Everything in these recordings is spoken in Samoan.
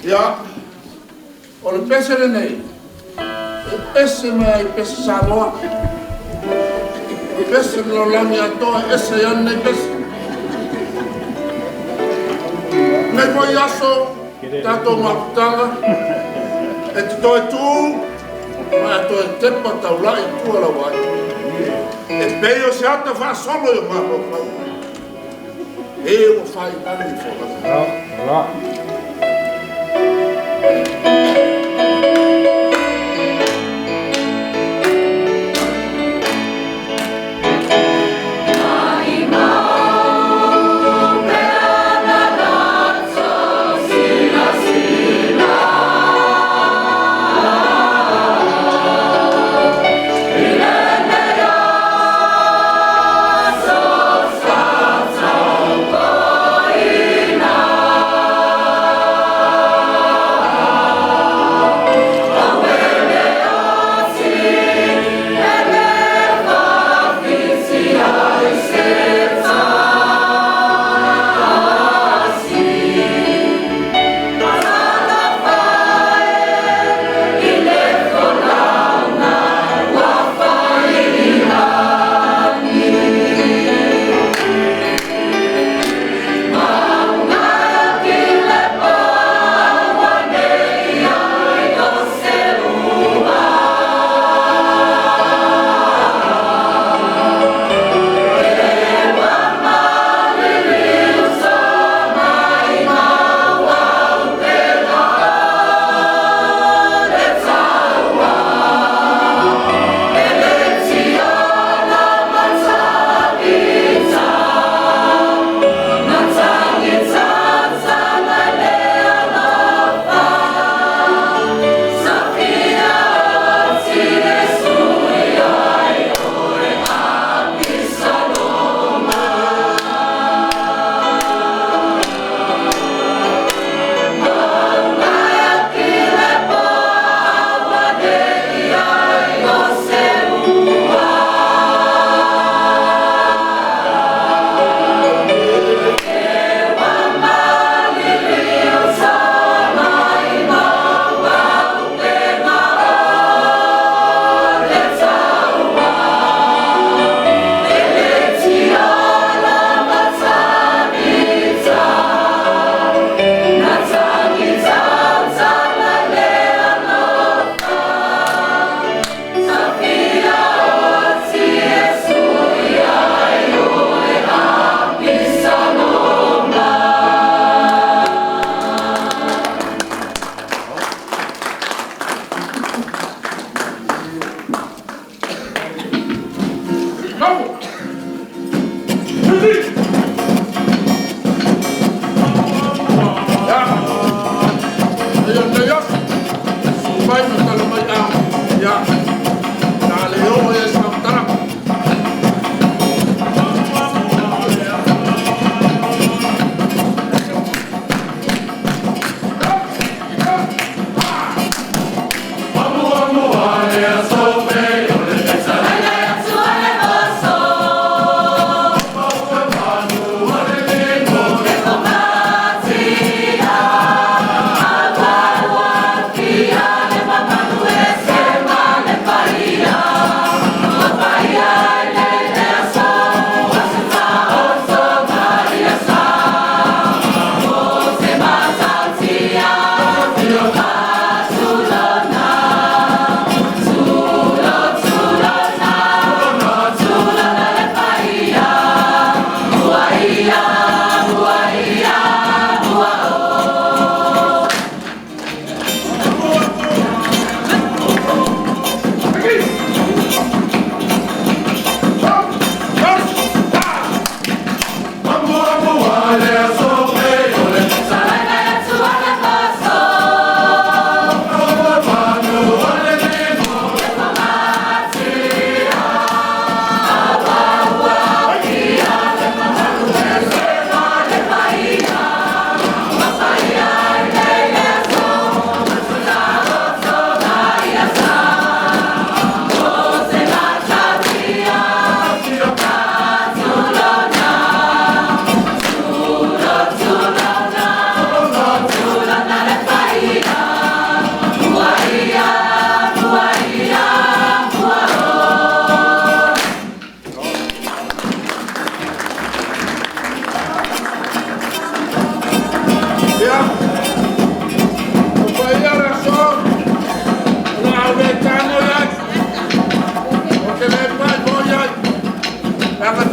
Ia, o le pese lenei, e ese mai lava i pese Samoa. O pese o le lalolagi atoa, e ese ai lava lenei pese. O lenei foi aso, tatou mafutaga, e te toe tu ma e toe tepa taulai i tua lau vaai, e pei o se ata faasolo i ou mafaufau, e ua fai i lagi le folauga.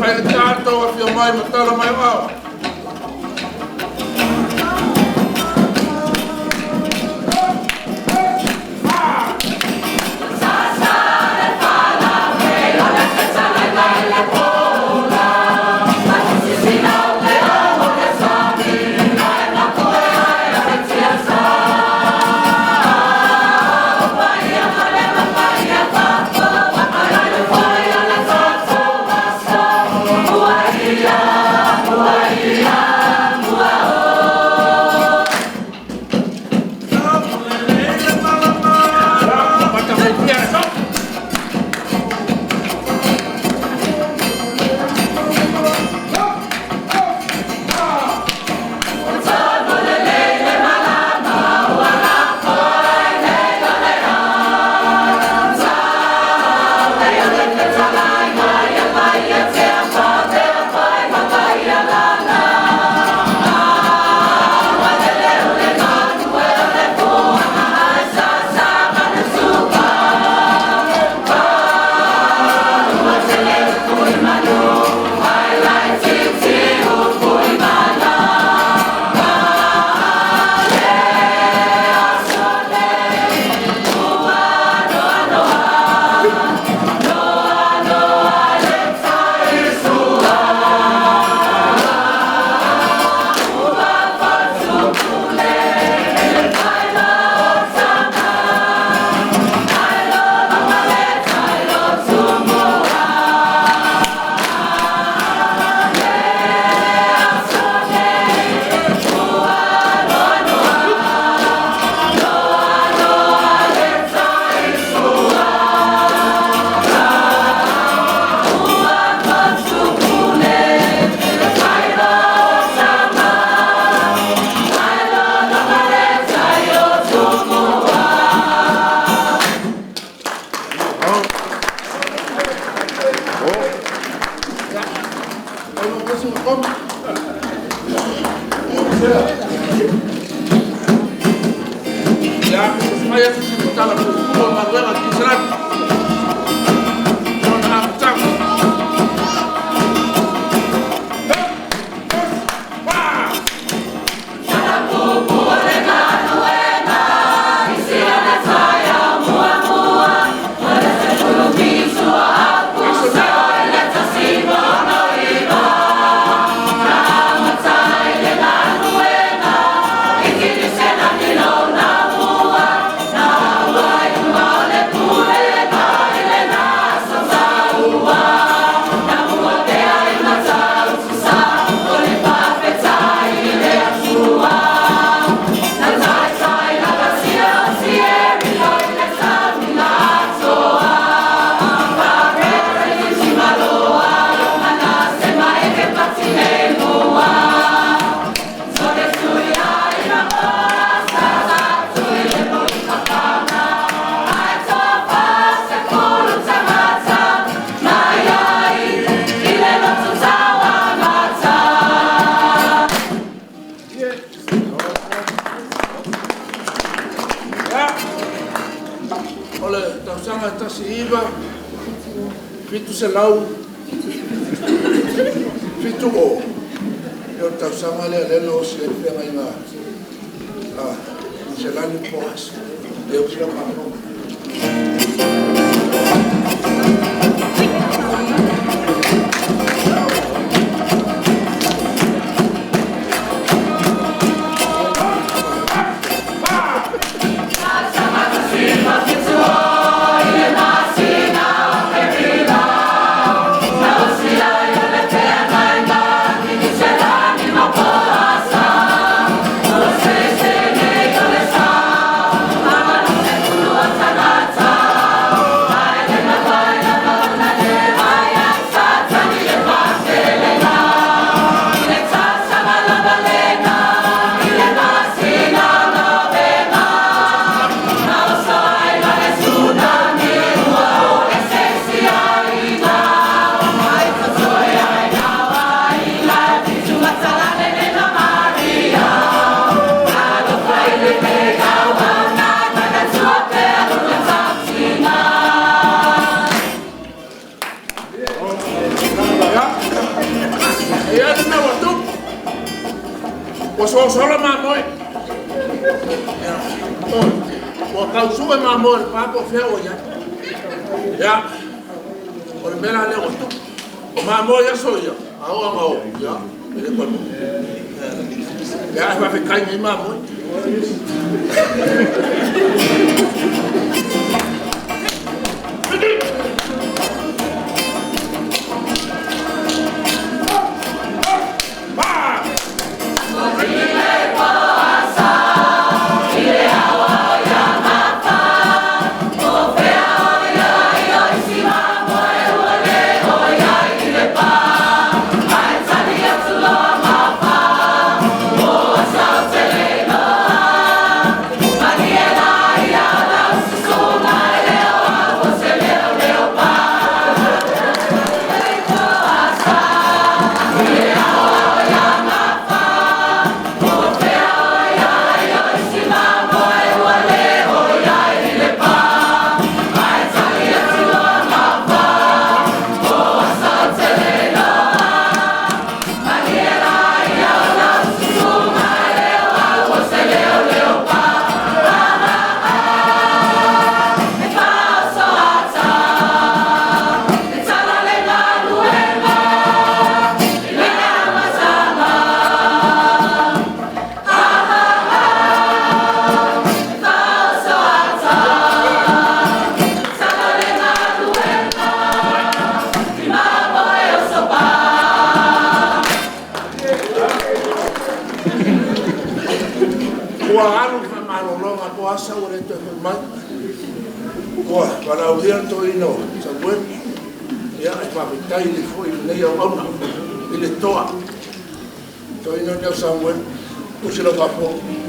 Faigata le tou afio mai ma tala mai o aao. Ia, matagofie le aso. Ia, se i fai atu sina tala puupuu o le galuega a le Konekarate i lona amataga. Ia, o le tausaga e 1970, ia o le tausaga lea lea na osi ai le feagaiga a Selani Poasi lea ua fia faafofoga. tau sue mamoe i le pa po o fea ua i ai. Ia, o le mea la lea ua tupu. O mamoe i aso ia, a oo lava ina o, ia, e le toe maua. Ia, ae faafetai i nei mamoe. Ua alu le faamalologa po o a sau ua le toe foi mai. Ua valaaulia le toeaina o Samuelu. Ia, e faafetai foi i lenei auauna i le toa. Le toeaina lea o Samuelu, tusi lau faafofoga.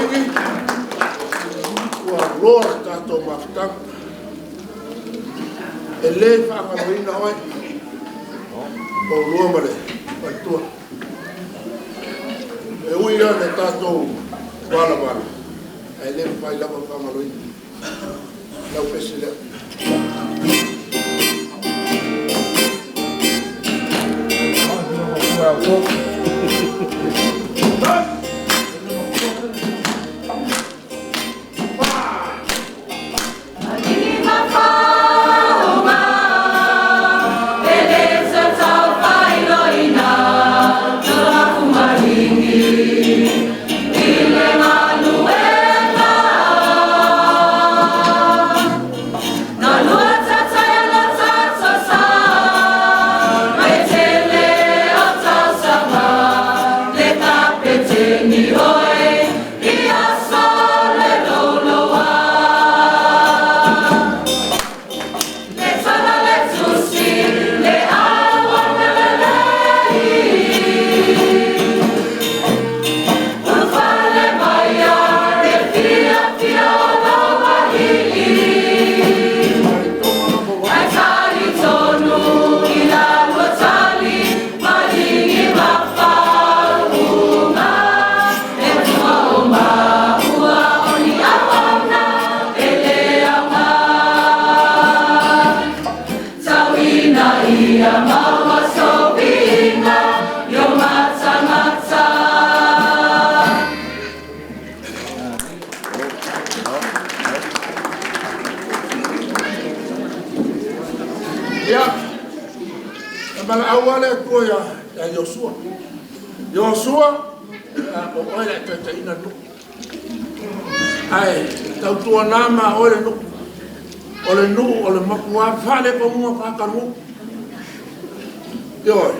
Alii, ua loa le tatou mafutaga. E le faagaloina oe, oulua ma le faletua. E ui lava ina tatou valavala, ae le mafai lava ona faagaloina lau pese lea. Ia, e valaau lava le Atua ia Iosua. Iosua, o oe o le a e taitaiina le nuu. Ae tautuana ma oe le nuu. O le nuu o le matua faaletonuga tagata o le nuu. Ioe.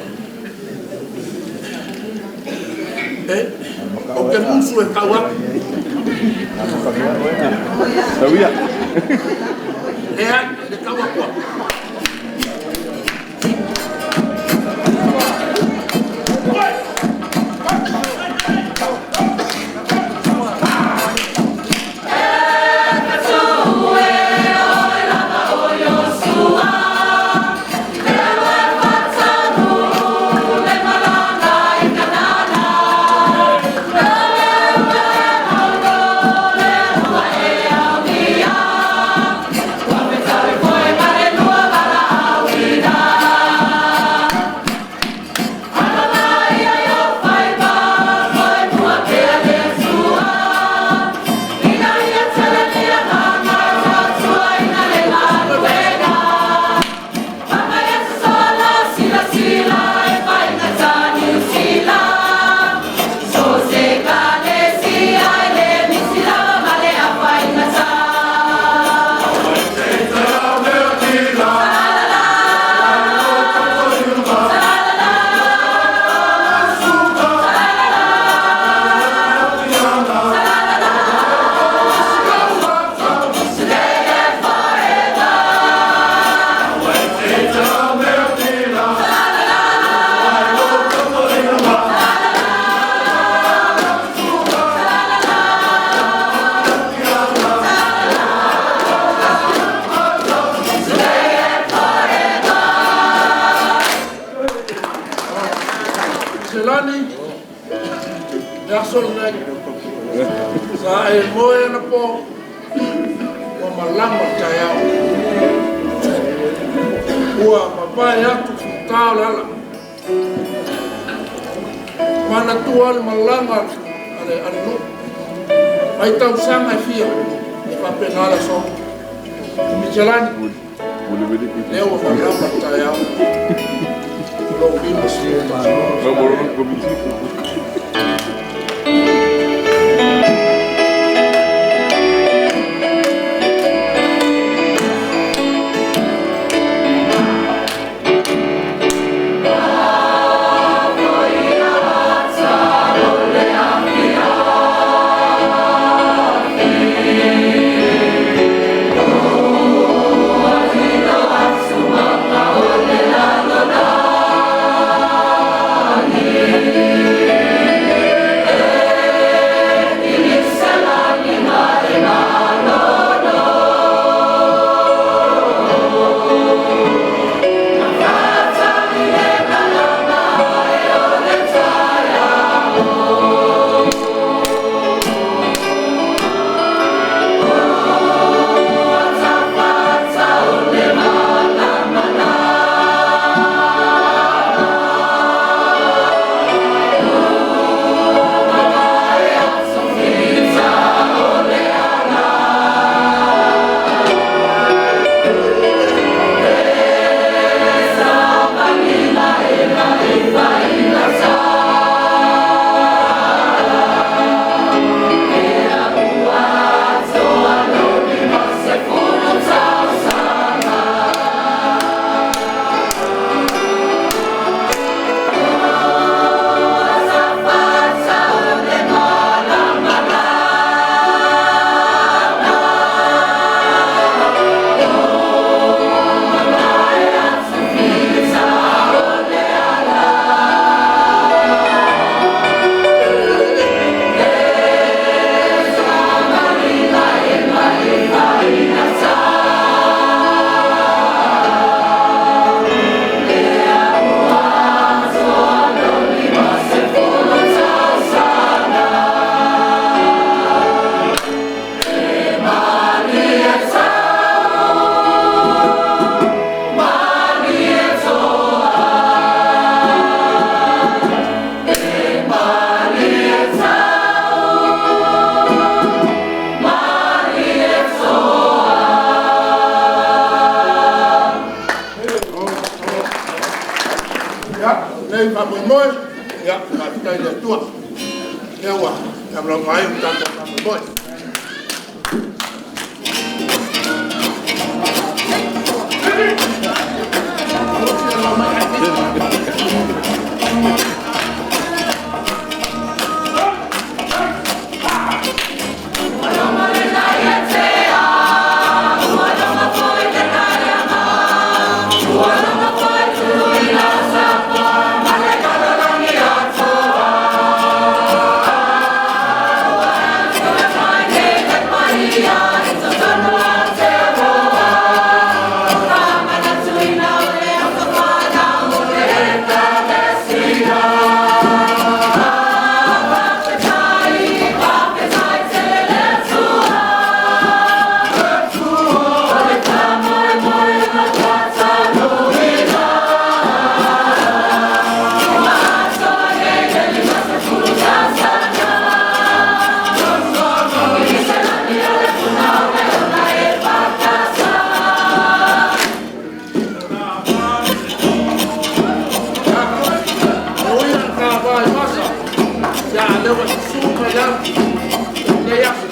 Ou te musu e tau atu. Leai, e le tau atua. Selani, le aso lenei, sa e moe anapo ua malama le taeao. Ua mavae atu futa o le ala. Manatua le malaga a le nuu. Mai tausaga e fia, e faapena le aso. Michelani, lea ua malama le taeao. Lou 50 tausaga. lenei faamoemoe, ia faafetai i le Atua, lea ua lagolago ai lo tatou faamoemoe. E ui lava ina tava i vasa, a o lea ua e susu mai lava i lenei aso.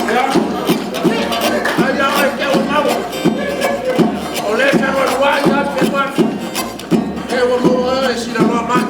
Ia, ai lea o te ua maua, o lea e fealualuai lava le fealuai, se ua maua oe e Sinaloa mai.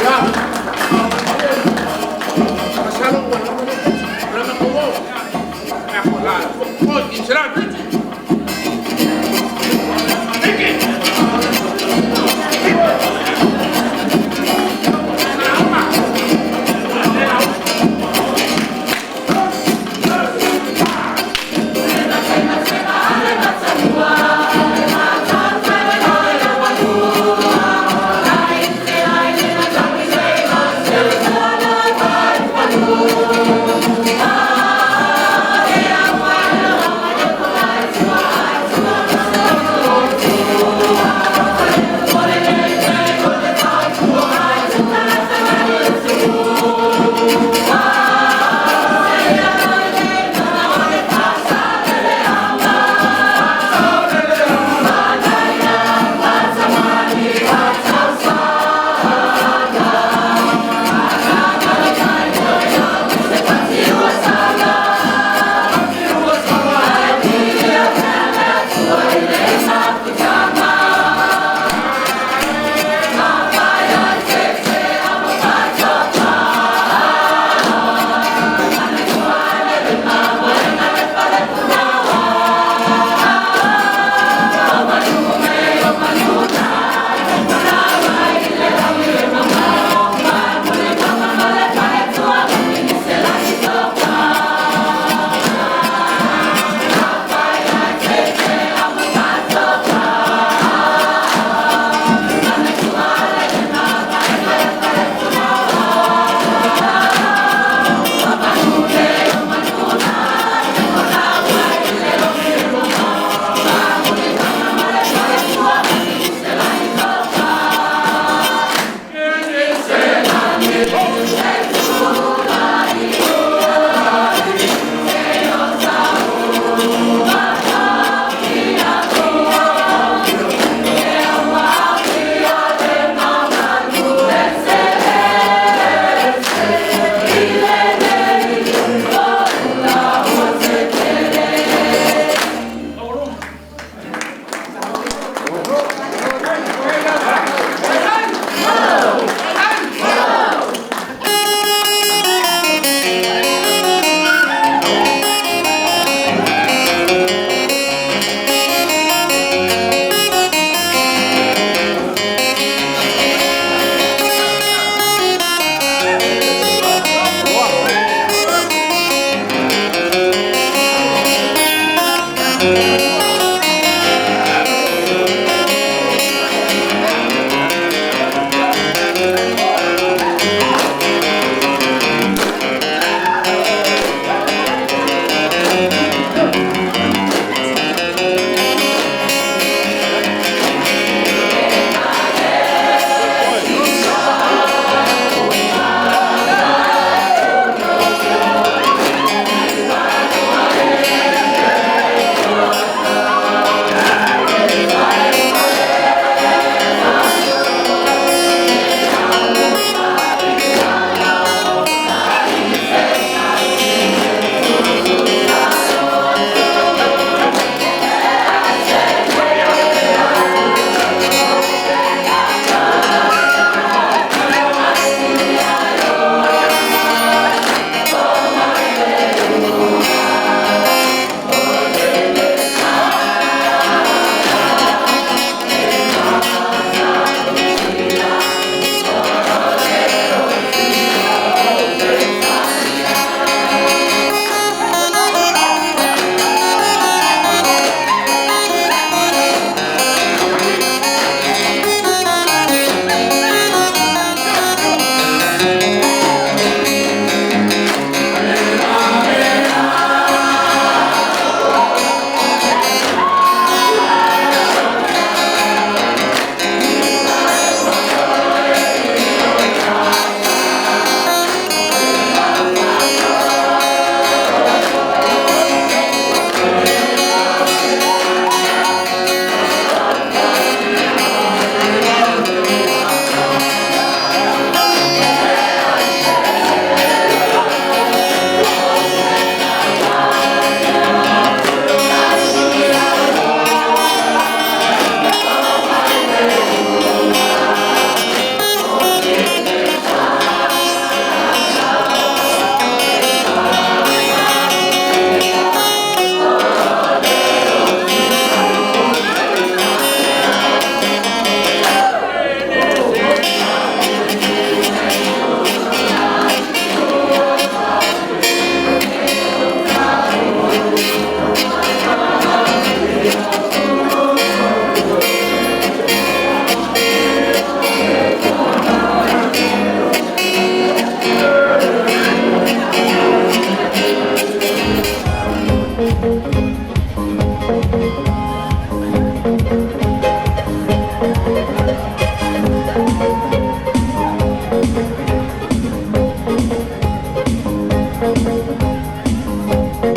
Ia, masalo ua lava lea. O le a matou o i Selavi.